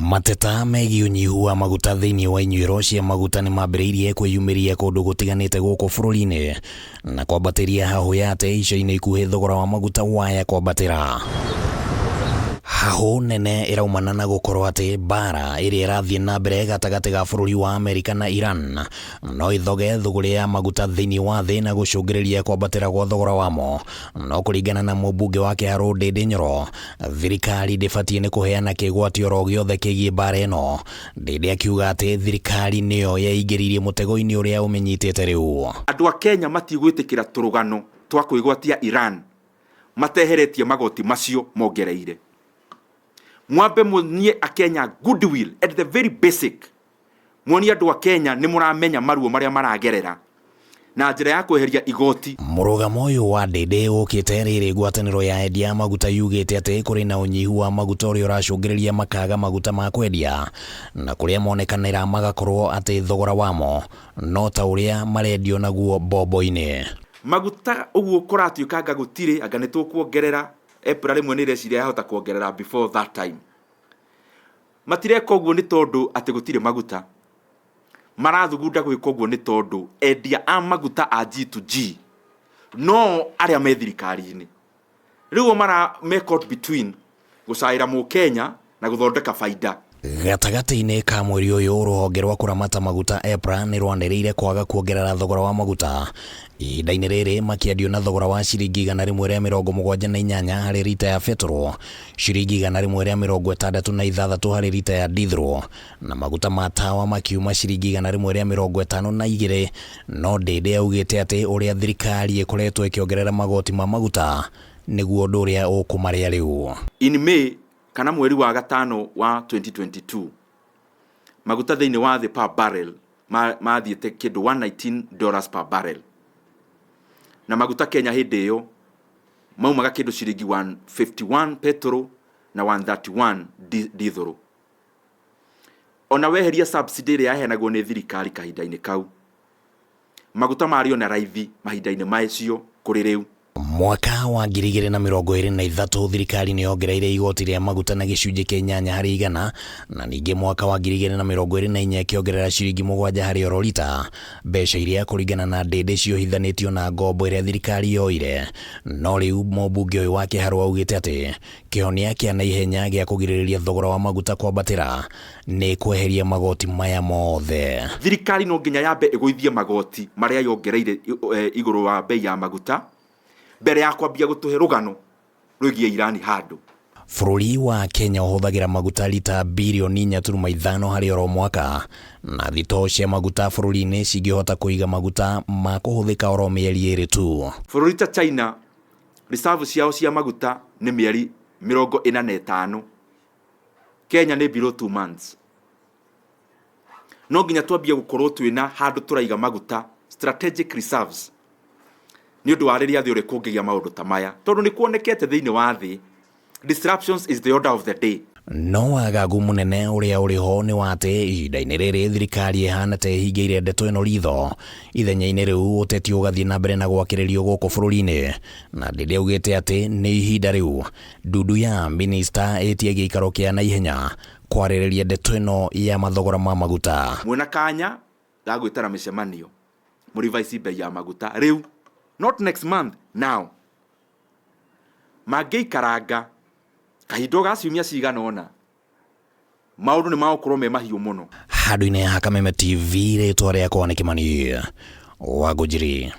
Mateta megiĩ ũnyihu wa maguta thĩinĩ wa inyuĩro cia maguta nĩ mambĩrĩirie kwĩyumĩria kũndũ gũtiganĩte gũkũ bũrũri-inĩ na kwambatĩria hahũ ya atĩ ica-inĩ ikuhĩ thogora wa maguta waya kwambatĩra. Hahũ nene ĩraumana na gũkorwo atĩ mbara ĩrĩa ĩrathiĩ na mbere gatagatĩ ga bũrũri wa Amerika na Iran no ĩthoge thũgũrĩ ya maguta thĩinĩ wa thĩ na gũcũngĩrĩria kwambatĩra gwa thogora wamo. No kũringana na mũmbunge wa Kĩharũ Ndĩndĩ Nyoro, thirikari ndĩbatiĩ nĩ kũheana kĩgwatio oro gĩothe kĩgiĩ mbara ĩno. Ndĩndĩ akiuga atĩ thirikari nĩyo yeingĩririe mũtego-inĩ ũrĩa ũmĩnyitĩte rĩu. Andũ a Kenya matigwĩtĩkĩra tũrũgano twa kwĩgwatia Iran mateheretie magoti macio mongereire. Mwambe muonie Akenya goodwill at the very basic. Muonie andũ a Kenya nĩ mũramenya maruo marĩa maragerera na njĩra ya kweheria igoti. Mũrũgamo ũyũ wa Ndĩndĩ ũkĩte rĩrĩ ngwatanĩro ya endia a maguta yugĩte atĩ kũrĩ na ũnyihu wa maguta ũrĩa ũracũngĩrĩria makaga maguta ma kwendia na kũrĩa monekanĩra magakorwo atĩ thogora wamo no ta ũrĩa marendio naguo mbombo-inĩ. Maguta ũguo kũratuĩka anga gũtirĩ, anga nĩ tũkuongerera, EPRA rĩmwe nĩ ĩreciria yahota kuongerera before that time. Matireka ũguo nĩ tondũ atĩ gũtirĩ maguta. Marathugunda gwĩka ũguo nĩ tondũ endia a maguta a G2G no arĩa me thirikari-inĩ. Rĩu o mara me caught between gũcaĩra mũkenya na gũthondeka baida. Gatagatĩ-inĩ ka mweri ũyũ, rũhonge rwa kũramata maguta EPRA nĩ rwanĩrĩire kwaga kuongerera thogora wa maguta ihinda-inĩ rĩrĩ makĩendio na thogora wa ciringi 178 harĩ rita ya betũrũ, ciringi 166 harĩ rita ya dithũrũ na maguta ma tawa makiuma ciringi 152. No Ndĩndĩ augĩte atĩ ũrĩa thirikari ĩkoretwo ĩkĩongerera magoti ma maguta nĩguo ũndũ ũrĩa ũkũmarĩa rĩu. In May kana mweri wa gatano wa 2022, maguta thĩinĩ wa thĩ per barrel mathiĩte kĩndũ $119 per barrel, na maguta Kenya hĩndĩ ĩyo maumaga kĩndũ ciringi 151 petrol na 131 dithũrũ. Ona weheria subsidy ĩrĩa yaheanagwo nĩ thirikari kahinda-inĩ kau, maguta marĩ ona raithi mahinda-inĩ macio kũrĩ rĩu. Mwaka wa 2023 thirikari nĩ yongereire igoti rĩa maguta na gĩcunjĩ kĩa 8%, na ningĩ mwaka wa 2024 ĩkĩongerera ciringi 7 harĩ oro rita, mbeca iria kũringana na Ndĩndĩ ciohithanĩtio na ngombo ĩrĩa thirikari yoire. No rĩu mũmbunge ũyũ wa Kĩharũ augĩte atĩ kĩhonia kĩa naihenya gĩa kũgirĩrĩria thogora wa maguta kwambatĩra nĩ kweheria magoti maya mothe. Thirikari no nginya yambe ĩgũithie magoti marĩa yongereire igũrũ wa bei ya maguta mbere ya kwambia gũtũhe rũgano rwĩgiĩ Irani handũ. Bũrũri wa Kenya ũhũthagĩra maguta rita birioni 4.5 harĩ oro mwaka, na thitoo cia maguta bũrũri-inĩ cingĩhota kũiga maguta ma kũhũthĩka oro mĩeri 2 tu. Bũrũri ta China reserve ciao cia maguta nĩ mĩeri 45, Kenya nĩ below 2 months. No nginya twambie gũkorwo twĩna handũ tũraiga maguta, strategic reserves, nĩ ũndũ wa rĩrĩa thĩ ũrĩa kũngĩgĩa maũndũ ta maya, tondũ nĩ kuonekete thĩinĩ wa thĩ disruptions is the order of the day. No wagagu mũnene ũrĩa ũrĩ ho nĩ wa atĩ ihinda-inĩ rĩrĩ thirikari ĩhana ta ĩhingĩire ndeto ĩno ritho. Ithenya-inĩ rĩu ũteti ũgathiĩ na mbere na gwakĩrĩrio gũkũ bũrũri-inĩ, na Ndĩndĩ augĩte atĩ nĩ ihinda rĩu ndundu ya minista ĩtie gĩikaro kĩa naihenya kwarĩrĩria ndeto ĩno ya mathogora ma maguta. Mwĩna kanya ga gwĩtana mĩcemanio mũrevise bei ya maguta rĩu, not next month, now. Mangĩikaranga kahinda o ga ciumia cigana ũna, maũndũ nĩ magũkorwo me mahiũ mũno. Handũ-inĩ ha Kameme TV, rĩtwa rĩakwa nĩ Kĩmani wa Ngũnjiri.